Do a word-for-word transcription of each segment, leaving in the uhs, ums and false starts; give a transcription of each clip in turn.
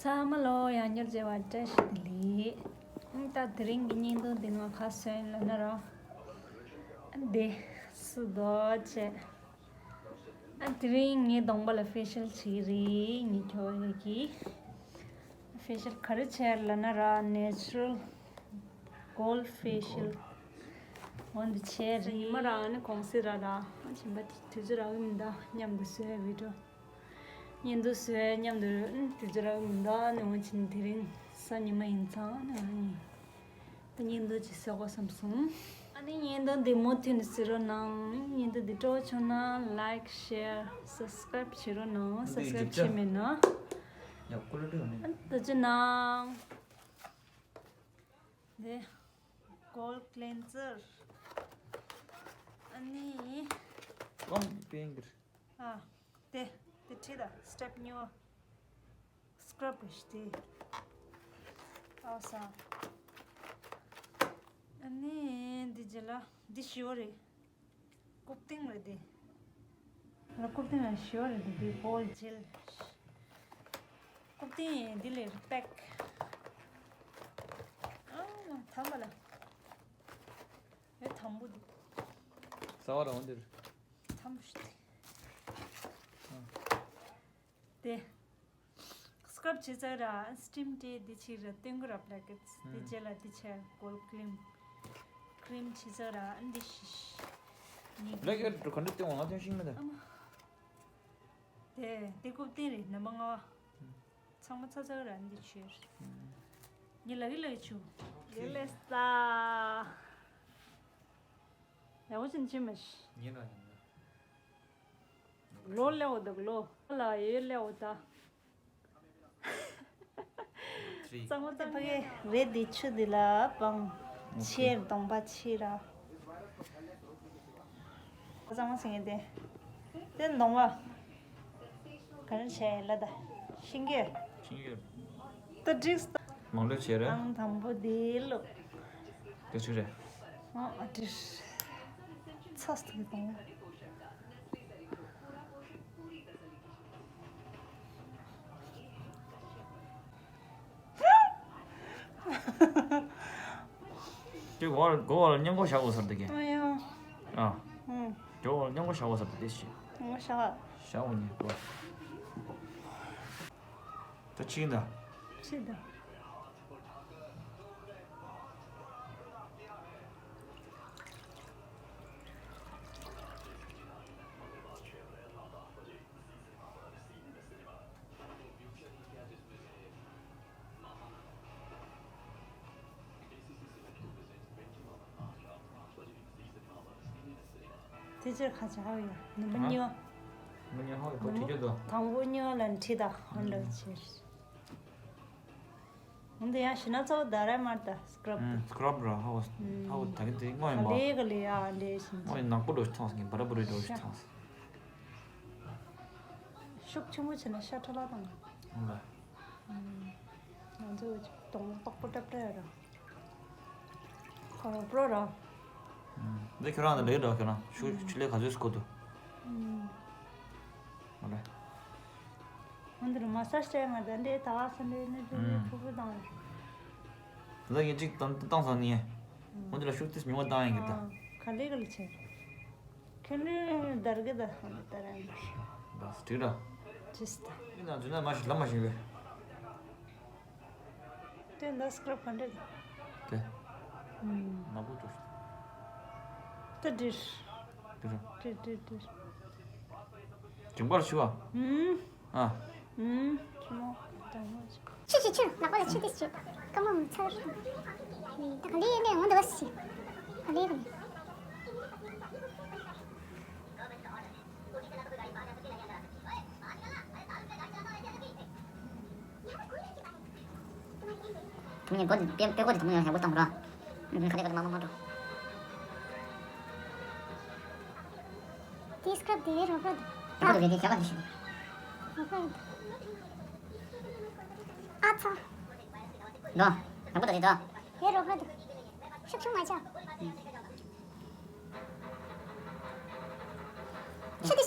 ཚང་མ་ལ་ཡང་བསྐྱར་མཇལ་བ་བཀྲ་ཤིས་བདེ་ལེགས། ད་དེ་རིང་གི་བརྙན་ཐུང་འདི་ང་ག་སོང་ལབ་ན་ར། འདི་སུ་དོ་བྱས། ཨ་དེ་རིང་ངའི་གདོང་པ་ལ་ཕེ་ཤལ་བྱེད་ཀྱི་རེད། ངའི་ཁྱོ་ག་གིས་ཕེ་ཤལ་ག་རེ་བྱས་ལབ་ན་ར། ནེ་ཅུ་རལ་གོལ་ཕེ་ཤལ། འོ་འདི་བྱས་རེད། ཉི་མ་ར་ནི་གུང་སེང་ར་ར། ཨ་ཆེན་པ་དུས་ཚོད་རག་གི་མི་འདུག་མཉམ་དུ་བཟོས་བི་ཌི་ཡོ། བརྙན་ཐུང་བཟོས་མཉམ་དུ་དུས་ཚོད་རག་གི་མི་འདུག་ནི་འོ་ཆེན་དེ་རིང་གཟའ་ཉི་མ་ཡིན་ཙང་ནི་ཨ་ནི། ད་བརྙན་ཐུང་ཅིག་བཟོ་དགོས་བསམ་སོང་། ཨ་ནི་བརྙན་ཐུང་འདི་མུ་མཐུད་ནས་གཟིགས་རོགས་གནང་། བརྙན་ཐུང་འདི་སྤྲོ་བོ་བྱུང་ན་ལའིཀ་ཤེར་སབ་སི་ཀ་རའིབ་བྱེད་རོགས་གནང་། སབ་སི་ཀ་རའིབ་བྱས་མེད་ན་ཡག་པོ་རེད་ནི། ཨ་ད་ཅི་གནང་། འདི་གོལ་ཌི་ཀི་ལེན་ཛར། ཨ་ནི། ཀོང་པེང་གིར། ཨ། དེ། དེ་ཁྲིད་ད་སི་ཊེབ་གཉིས་པ། སི་ཀ་རབ་རེད་ཤི་དེ། ཨ་ས། ཨ་ནི་འདི་རྗེས་ལ་འདི་ཞི་བ་རེད། རྐུབ་སྟེགས་རེད་དེ། ལ་རྐུབ་སྟེགས་ལ་ཞི་བ་རེད་དེ། འདི་བོལ་ཇེལ། རྐུབ་སྟེགས་འདི་ལས་པེག་ཨ་ཐམ་པ་ལ། ཨེ་དམ་པོ་འདུག་གསར་པ་རང་འདིར། དམ་པོ་ཞིག་སྟེ། དེ། སི་ཀ་རབ་བྱེད་ཚར་ར་སི་ཊིམ་སྤྲད་དེ་ཕྱིར་ར་སྟོན་གི་ར་བྷི་ལེག་ཧེ་ཌི། དེ་རྗེས་ལ་དེ་ཆ་གོལ་ཌི་ཀི་རིམ། ཀི་རིམ་བྱེད་ཚར་ར་འདི་ཤི་ཤི། ནི་བྷི་ལེག་ཧེ་ཌི་ག་འདྲ་སྟོན་འོང་ང་སྟོན་ཤེས་མི་འདུག་ཨ་མ། དེ་དེ་རྐུབ་སྟེགས་རེད་ནམ་པ་ལྔ་པ། ཚང་མ་ཚ་ཚ་ར་འདི་ཆུར། ངས་ལ་གི་ལ་གི་ཆུ། ལེ་ལེ་ས། ཡག་པོ་ཅན་ཅི་མ་ཤི། ཉིན་ར་ཡིན་ན། ལོ་ལེའོ་ད་ལོ། ལ་ཡོད་ལེའོ་ད། ཚང་མ་ད་ཕ་གི་རེད་དེ་ཆུ་དེ་ལ་སྤང་། ཆེར་གདོང་པ་ཆེ་ར། གཙང་མ་ཟེར་མཁན་དེ། དེ་གདོང་པ། ག་རེ་བྱས་ལ་ད། ཤིང་གེ། ཤིང་གེ། ད་འགྲིགས། མང་ལོས་བྱས་རེད། ཨང་དང་པོ་དེ་ལོ། དེ་ཆུ་རེད། ཨ་ཨ་འགྲིགས། ཚ་སྟེ་གདོང་པ། དེ་གོ་བ་གོ་བ་ལ་སྙན་གོ་བཞག་དགོས་ཟེར་དེ་གས། ཨ་ཡ། ཨ། ཨུ། དེ་གོ་བ་ལ་སྙན་གོ་བཞག་དགོས་ཟེར་དེ་དེ་ཞིག་སྙན་གོ་བཞག་བཞག་དགོས་ནི་གོ། ད་ཕྱིན་ད། ཕྱིན་ད། དེ་ཕྱིར་ཁ་ཆེ་ཧ་ཡོད་ནུམ་པ་གཉིས། ནུམ་པ་གཉིས་ཧ་ཡོད་པོ་ཁྲིད་རྒྱུ་དོ། དང་པོ་གཉིས་ལ་ཁྲིད་ད་ཧོན་ལ་ཕྱིར། འོན་ཏེ་ཡང་ཞི་ན་ཚོ་ད་རེ་མར་ད་སི་ཀ་རབ་ད། སི་ཀ་རབ་ར་ཧ་བ་ཧ་བ་ད་གི་དེ་དངོས་ཡིན་པ། ག་ལེ་ག་ལེ་ཡ་ལེ་ཞིང་། དངོས་ཡིན་ནག་པོ་འགྲོ་ཞིག་ཐང་སི་གི་བ་ར་བུ་རི་འགྲོ་ཞིག་ཐང་སི། ཤུགས་ཆེན་པོ་བྱས་ན་ཤ་ཁྲ་ལ་དང་། ཧོན་ལ། ང་ཚོས་གདོང་དོག་པོ་ཏྲབ་ཏྲ་ཡོད་ར། ཁོ་རང་པྲོ་ར། འདི་ཁྱོད་རང་ལ་ལས་འདྲ་ཁྱོད་རང་ཤུ་ཆུ་ལས་ག་ཚོད་སྐོར་དུ། ཨོ་ལེ། འོན་ཏེ་མ་སཱ་ཇི་བྱས་མ་ད་འདྲེ་ད་བ་སེ་འདྲེ་ནི་འདྲེ་ནི་ཕུ་ཕུ་དང་། ལ་ཡིན་གཅིག་དང་བཏང་སང་ནི། འོན་ཏེ་ལ་ཤུགས་ཏིས་ཉུང་བ་བཏང་ཡིན་གི་ད། ག་ལེ་ག་ལེ་བྱས། ཁྱོད་ནི་དར་གི་ད་ཧ་ད་ར་ཡིན། ད་སྟི་ར། ཇིས་ད། ཡིན་ན་འཛུལ་ན་མ་ཤི་ལ་མ་ཤི་བས། དེ་འདི་སི་ཀ་རབ་ག་འདྲ་དེ། ནག་པོ་འགྲོ་ཤི། དེ་འདྲ། དེ་ར། དེ་དེ་དེ། ཇིང་པར་ཤི་བ། ཨུམ། ཨ། ཨུམ། ཁྱི་མོ་དང་མོ་ཅིག་ཆུ་ཆུ་ཆུ་ནག་པོ་ལ་ཆུ་ཏིས་ཆུ། ཀ་མོ་མི་ཚར། ད་ག་ལེ་ནས་འོང་འདུག་ཟེར། ག་ལེ་ག་ལེ། དེ་མིན་སྒོ་དེ་པེ་པེ་སྒོ་དེ་དེ་མིན་ཡང་ཡག་པོ་གཏོང་རོགས། ཁ་ལེ་ཁ་ལེ་མ་མ་མ་འགྲོ། དེ་སི་ཀ་རབ་དེ་རོགས་པ་འདུག་རོགས་པ་འདུག་དེ་ཞག་ག་དེ་ཞིག་རོགས་པ་འདུག་ཨ་ཚ། འགྲོ། ཡག་པོ་འདུག་དེ་འགྲོ། དེ་རོགས་པ་འདུག་ཤུགས་ཆུང་མ་ཆགས། ཤུགས་དེ།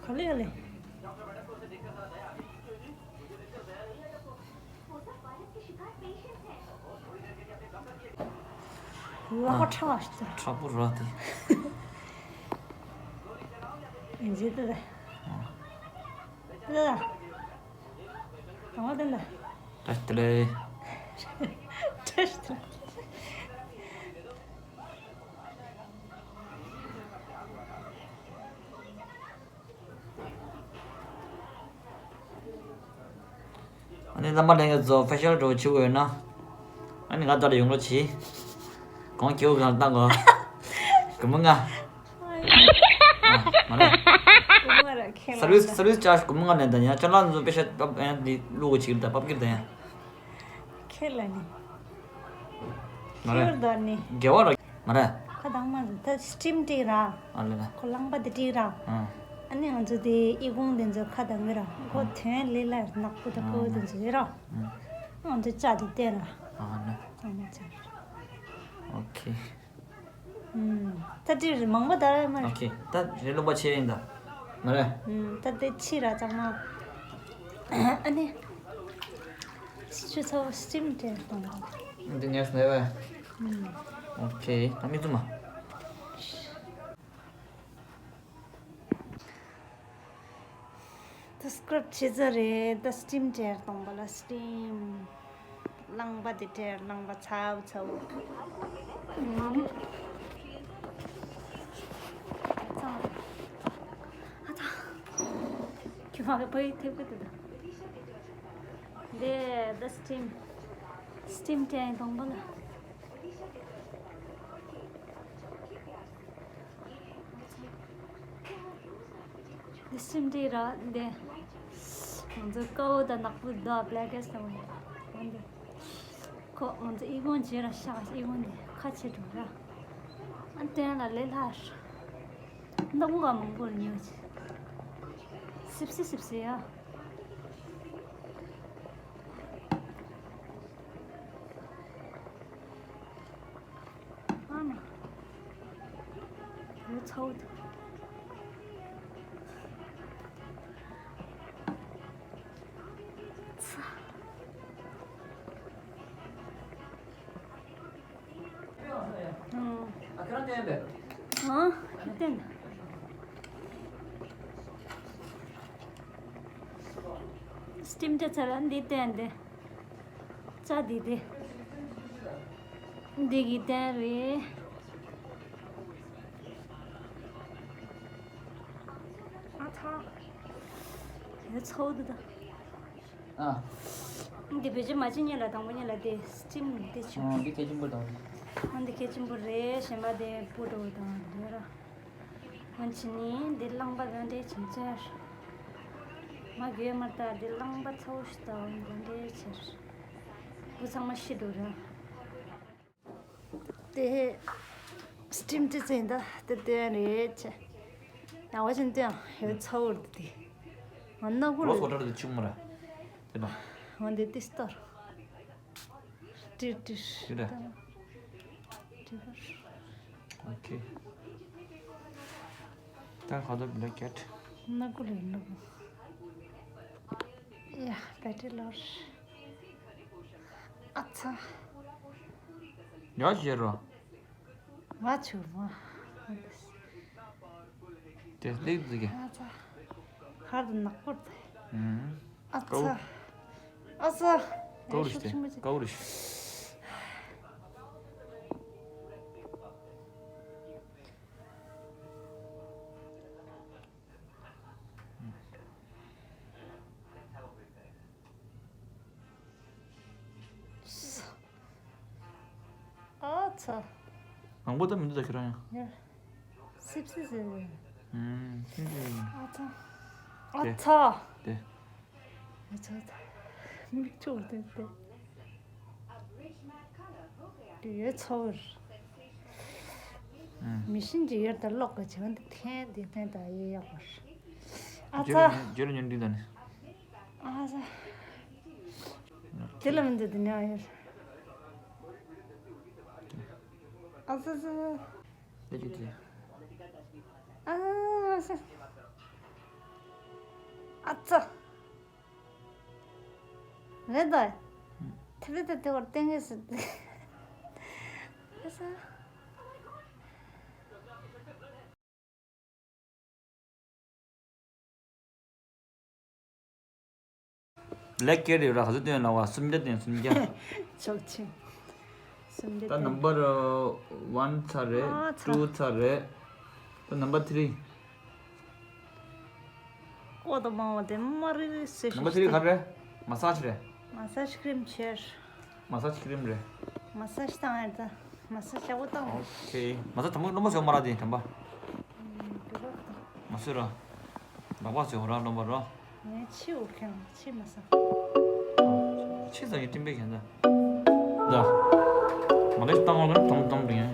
ཁ་ ལེ་ལེ། ལག་པ་ཁྲག་ཞིག་ཁྲག་པོ་ར་དེ། འཇིག་ཏུ་ལེ། ལེ་ལེ། གང་བ་དེ་ལ། བཀྲ་ཤིས་བདེ་ལེགས། བཀྲ་ཤིས་བདེ་ལེགས། ཨ་ནི་རྣམ་པ་ལྷན་རྒྱས་ཚོ་ཕེ་ཤལ་འགྲོ་བྱེད་དགོས་ཡོད་ན། ཨ་ནི་ང་ད་ལ་ཡོང་རོགས་གྱིས། གོང་ཁེའུ་གང་བཏང་གོ། གི་མི་ང་། ཨ། མ་རེད། ཀུ་མ་ར་ཁེ་ལ་སར་ཝིས་སར་ཝིས་ཅཱར་ཇི་ཀུ་མ་ང་ནས་ད་ཡང་ཅ་ལག་ཚོ་པེ་ཤ་པབ་ཨེ་འདི་བླུག་གོ་ཅིག་ད་པབ་ཀིར་ད་ཡང་། ཁེ་ལ་ནི། མ་རེད། ཁེ་ལ་ནི། དགེ་བ་ར་མ་རེད། ཁ་དང་མ་ད་སི་ཊིམ་སྤྲད་ར། ཨ་ལེ་ལེ། ཁོ་རླངས་པ་དེ་སྤྲད་ར། ཨ། ཨ་ནི་ང་ཚོ་དེ་ཨི་ཁུང་དེ་ཚོ་ཁ་དང་གི་ར་ཁོ་ཨ། དོན་ལས་ལ་ནག་པོ་དང་ཨ་ཁོ་དེ་ཚོ་ཡོད་ར། ཨ། ང་ཚོ་ཅ་དེ་བསྟན་ར། ཨ་ནི། ཨ་ནི་ཅ། ཨོ་ཁེ། ད་དེ་རེད་མང་པོ་ད་རེད་མ་རེད། ཨོ་ཁེ། ད་རེད་ལུང་པ་ཆེ་ཡིན་ད། མ་རེད། ད་དེ་ཕྱི་ར་གཙང་མ། ཨ་ནི། ཆུ་ཚོད་སི་ཊིམ་སྤྲད་གཏོང་། འདི་ངས་ནས་བས། ཨོ་ཁེ། ད་མི་ཚུ་མ། ད་སི་ཀྲབ་བྱེད་ས་རེད། ད་སི་ཊིམ་སྤྲད་གཏོང་པ་ལ་སི་ཊིམ། རླངས་པ་དེ་སྤྲད་རླངས་པ་ཚ་བོ་ཚ་བོ། ཨ་ཙང་། ཨ་ཙང་། ཁྱོད་མ་གི་བོད་ཡིག་ཐེབས་ཀྱི་འདུག་ད། འདི་ད་སི་ཊིམ། སི་ཊིམ་སྤྲད་གཏོང་པ་ལ། འདི་སིམ་འདི་ར་འདི། ང་ཚོ་དཀར་པོ་དང་ནག་པོ་འདུག་བྷ་ལེག་ཨེ་སི་དང་འོ་འདི། ཁོ་ང་ཚོ་ཨི་ཁུང་བྱེད་ར་ཤག་ཨི་ཁུང་འདི་ཁ་ཕྱེ་འགྲོ་ར། ཨ་སྟོན་ལ་ལས་སླ་ར། འདི་ཀུན་ག་མང་པོ་ར་ཉོ་ཆེ། སིབ་སི་སིབ་སི་ཡ། ཨ་མ། ཡོད་ཚ་བོ་དེ། ཚ། ཨ། ཨ། སྟེང་། སི་ཊིམ་ཏེ་ཚར་ལ་འདི་སྟེང་དེ། ཅ་དེ་དེ། འདི་གི་སྟེང་རེད། ཨ་ཐ། དེ་ཚོ་འདི་ད། ཨ། འདི་བེད་སྤྱོད་མ་བྱེད་སྔོན་ལ་དང་པོ་སྔོན་ལ་དེ་སི་ཊིམ་དེ་བྱེད། ཨ། འདི་གལ་ཆེན་པོ་དང་། ཨ། འདི་གལ་ཆེན་པོ་རེད། གཞན་པ་དེ་སྤུ་གྲོགས་དང་དེ་ར། ཨ་ཕྱི་ནི་འདི་རླངས་པ་རང་འདྲེས་བྱེད་ཚར། མ་གིའི་མར་ད་འདི་རླངས་པ་ཚ་བོ་ཞིག་དང་རང་འདྲེས་བྱེད། བུ་ཚང་མ་ཤི་འགྲོ་ར། དེ་སི་ཊིམ་ཏེ་ཚེ་འདི་དེ་དེ་རེད་ཆེ། ཡང་བ་ཅན་དེ་ཡང་ཡོད་ཚ་བོ་རེད་དེ། ང་ན་གུ་རོ་རེད། སོ་ཊར་དེ་ཆུང་མ་ར། དེ་ན། ང་འདི་ཏི་སྟོར། ཏིར་ཏིར། ཏིར་ར། ཏིར་བར། ཨོ་ཁེ། ད་ཁ་དོག་བྷི་ལེག་ཀེཊ། ན་གུ་རེད་ན་གུ། ཡ་བེ་ཏྲི་ལོར། ཨ་ཚ། ཡ་ཞེ་རོ། ང་ཆུ་མ། དེ་ལེགས་འཛི་གི། ཨ་ཚ། ཧར་དུ་ནག་པོར་དེ། ཨུམ། ཨ་ཚ། ཀའུ། ཨ་ཚ། ཀའུ་རི་ཤི་དེ། ཤུགས་ཆེན་པོ་ཅིག་ཀའུ་རི་ཤི། ཨ་ཚ། མང་པོ་ད་མི་འདུག་ད་ཁྱེད་རང་ཡང་། ཡ། སིབ་སིབ་སིབ། ཨུམ། སིབ་སིབ་སིབ། ཨ་ཚ། ཨ་དེ། ཚ། དེ། ཨ་ཚ་ཚ། མིག་ཆུ་དེ་དེ། དེ་ཡོད་ཚོར། ཨུམ། མི་ཤིན་གྱི་ཡོད་ད་ལོག་གི་བྱང་དེ་ཐན་དེ་ཐན་ད་ཡེ་ཡག་པར། ཨ་ཚ། ཇེ་ལོ་ཉོན་དུས་ད་ནི། ཨ་ཚ། དེ་ལ་མི་འདུག་དེ་ནས་ཨ་ཡོད། ཨ་ཙི་ཙི། ཨ་ཙི། ཙི། རེད་ད། ཐི་བི་དེ་དེ་བར་བསྟན་གི་ཟེར་ཏེ། ཨ་ས། ལས་ཀྱི་རེད་ར། ག་ཚོད་བཏོན་ལ་བ། སུམ་བརྒྱ་བཏོན། སུམ་བརྒྱ། ཆོག་ཆེ། སུམ་བརྒྱ་ད་བཏོན། ནམ་བར་ཝན་ཚར་རེད། ཨ་ཚ། ཊུ་ཚར་རེད། ད་ནམ་བར་ཐི་རི། ཨོ་ད་མང་བ་དེ་མ་རེད་རེད་ཟེར། ནམ་བར་ཐི་རི་ག་རེད། མ་སཱཇ་རེད། མ་སཱཇ་ཀྲིམ་ཆེར། མ་སཱཇ་ཀྲིམ་རེད། མ་སཱཇ་བཏང་ཡ་ད། མ་སཱཇ་ཡག་པོ་བཏང་། ཨོ་ཁེ། མ་སཱཇ་དང་པོ་རློན་པ་བཟོས་མ་རག་དེ་དྲན་པ། ཨུམ། དེ་རོགས་དང་། མ་བཟོས་ར། ལག་པ་བཟོས་ར་རློན་པ་ར། ངས་ཕྱི་འུར་ཁན་ཕྱི་མ་སཱཇ། ཕྱི་ཟ་ཡི་ཀྲིམ་པའི་ཁན་ད། ད། མ་ལེ་བཏང་བ་ལ་དམ་དམ་དུ་ཡིན།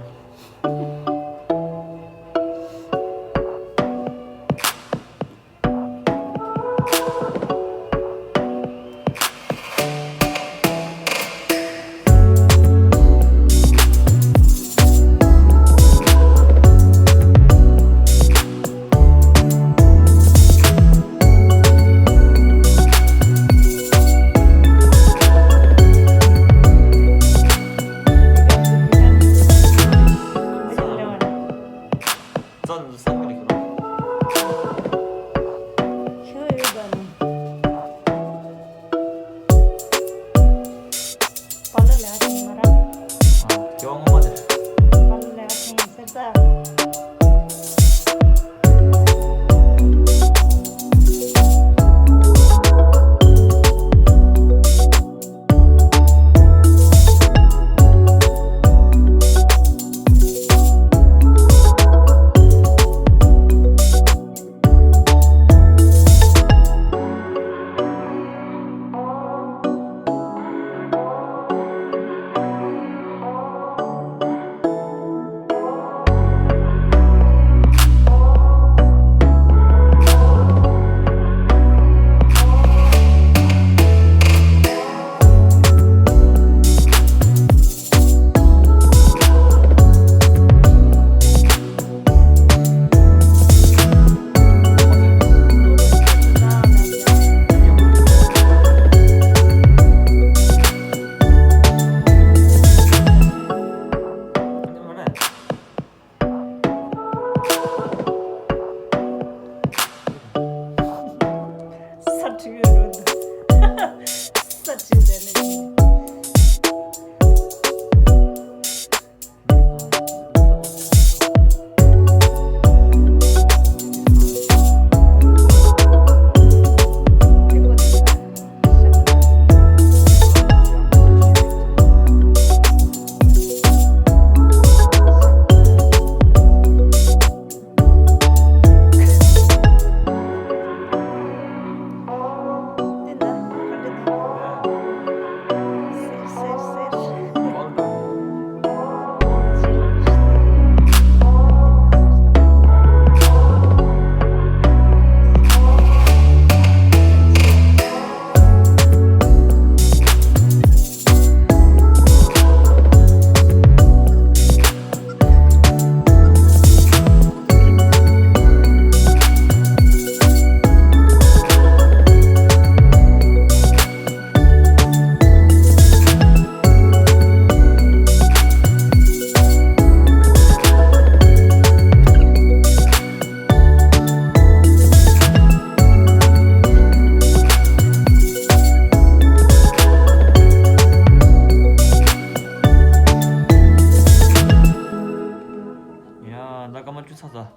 ཡ། ད་སྐར་མ་བཅུ་ཚར་ཚར།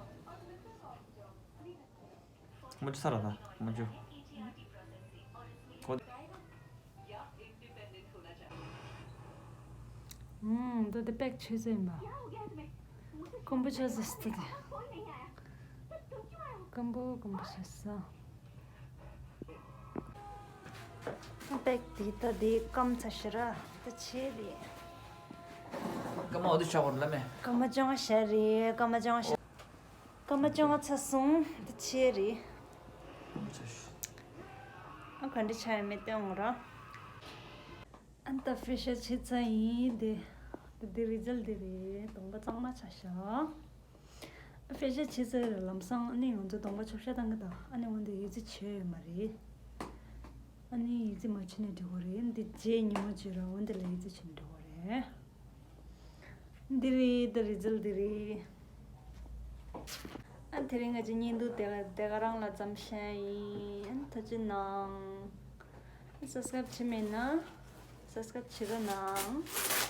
སྐར་མ་བཅུ་ཚར་ར་ད། སྐར་མ་བཅུ། ཁོ། ཨུམ། འདི་དེ་པེག་ཆུ་ཟེར་ཡིན་པ། ཀམ་བུ་ཆ་ཟེར་སྟེ་དེ། ཀམ་བུ་ཀམ་བུ་ཆ་ཟེར། པེག་དེ་ད་དེ་སྐམ་ཚ་ཤི་ར། ད་ཆེ་དེ། སྐར་མ་འོ་དེ་ཆགས་པར་ལ་མེ། སྐར་མ་ཅང་ཤ་རེད། སྐར་མ་ཅང་ཤ། སྐར་མ་བཅོ་ལྔ་ཚར་སོང་། འདི་ཕྱེ་རེད། ཨ་ག་འདྲ་ཆགས་ཡོད་མེད་སྟོན་འོང་ར། ཨ་ད་ཕེ་ཤལ་ཕྱེ་ཚར་ཡིན། དེ་དེ་རི་ཛལ་དེ་རེད། གདོང་པ་གཙང་མ་ཆགས་ཤག་པེ་ཤ་བྱས་ཚར་ར་ལམ་སང་ཨ་ནི་ང་ཚོ་གདོང་པ་ཆོབ་ཤ་བཏང་གི་དང་། ཨ་ནི་འོན་ཏེ་ཡི་ཙི་བྱས་ཡོད་མ་རེད། ཨ་ནི་ཡི་ཙི་མ་བྱས་ནས་འགྲིག་གོ་རེད། འདི་རྗེས་ཉིན་མོ་བྱས་ར་འོན་ཏེ་ལ་ཡི་ཙི་བྱས་ནས་འགྲིག་གོ་རེད། འདི་རེད། ད་རི་ཛལ་འདི་རེད། ཨ་དེ་རིང་ང་ཚོ་བརྙན་ཐུང་དེ་ག་དེ་ག་རང་ལ་མཚམས་བཞག་ཡིན། ཨ་ཐུགས་རྗེ་གནང་། སབ་སི་ཀ་རབ་བྱས་མེད་ན་སབ་སི་ཀ་རབ་བྱེད་རོགས་གནང་།